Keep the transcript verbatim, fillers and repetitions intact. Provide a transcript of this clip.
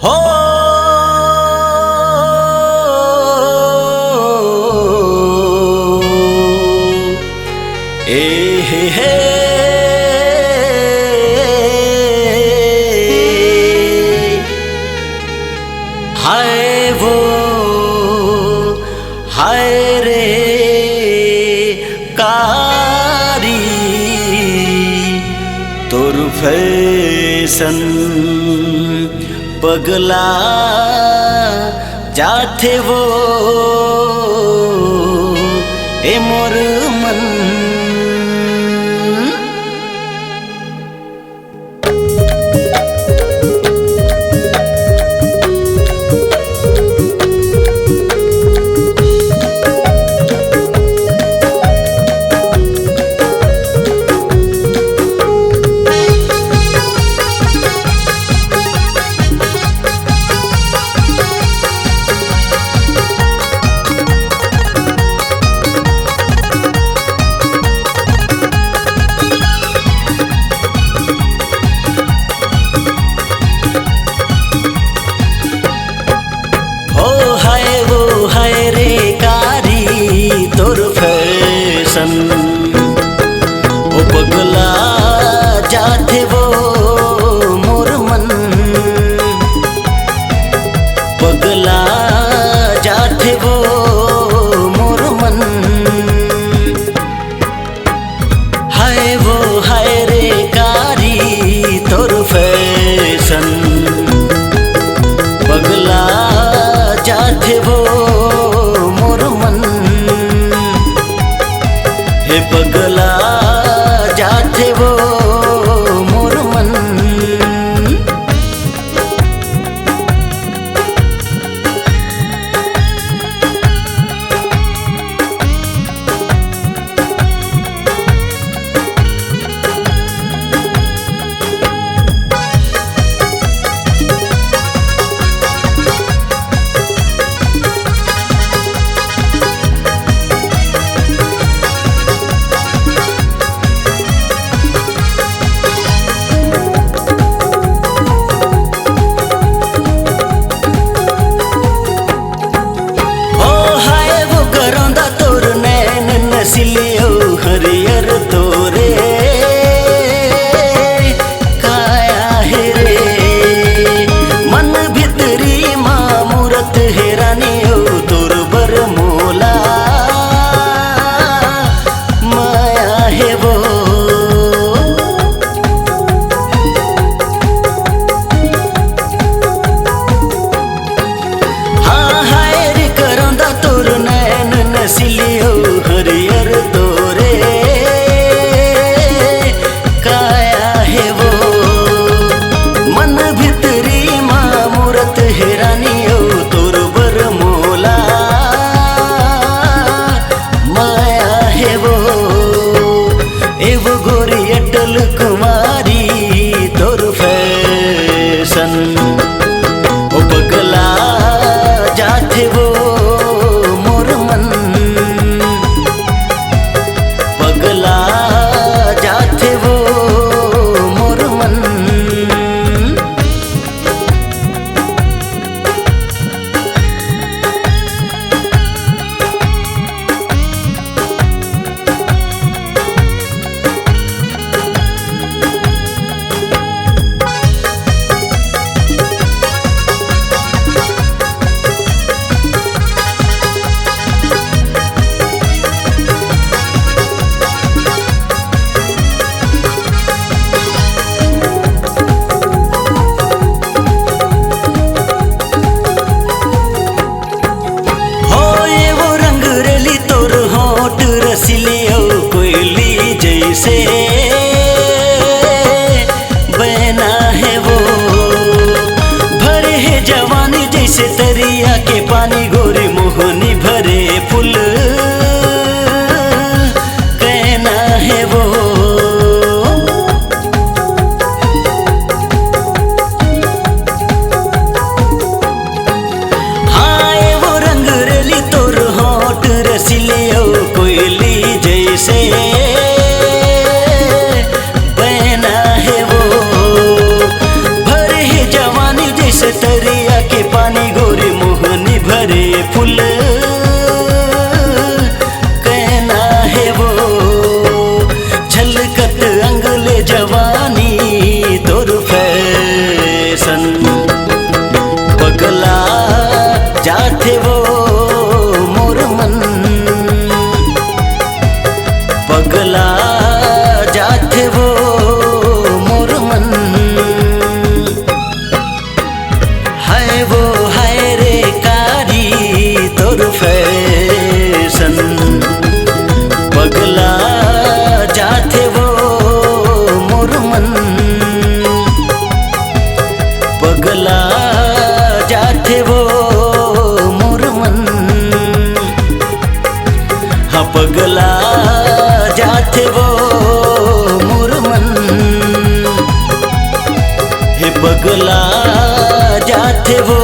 हो, ए हे हे, हाय वो, हाय रे कारी, तोर फैशन पगला जाथे वो, ए मोर मन। हो हाय वो हाय रे कारी तोर फैशन, ओ पगला जाथे वो मोर मन, पगला जाथे वो मोर मन। हाय वो हाय रे कारी तोर फैशन, पगला जाथे वो मोर मन, हे पगला जाथे वो मोर मन। ओ हाय वो करौंदा तोर नैन नसीली ओ हरियर तोरे काया हे रे। मन भितरी मा मूरत हे रानी ओ तोर बर मोला माया हे वो। हाँ, हाय रे करौंदा तोर नैन नसीली ओ हरियर तोरे काया हे वो। मन भितरी मा मूरत हे रानी ओ तोर बर मोला माया हे वो। ए वो गोरी अटल कुमारी तोर फैशन, ओ पगला जाथे वो मोर मन, पगला जाथे वो मोर मन। हो ए वो रंग रेली तोर होंठ रसीली ओ कोयली जैसे बहना हे वो। भरे हे जवानी जैसे तरिया के पानी, गोरी मोहनी भरे फूल कहना हे वो। हाँ, ए वो रंग रेली तोर होंठ रसीली ओ कोयली जैसे पगला जाथे वो मोर मन। हाय वो हाय रे कारी तोर फैशन। पगला जाथे वो मोर मन। पगला जाथे वो मोर मन। हाँ, पगला जाथे वो मोर मन। हे पगला जाथे वो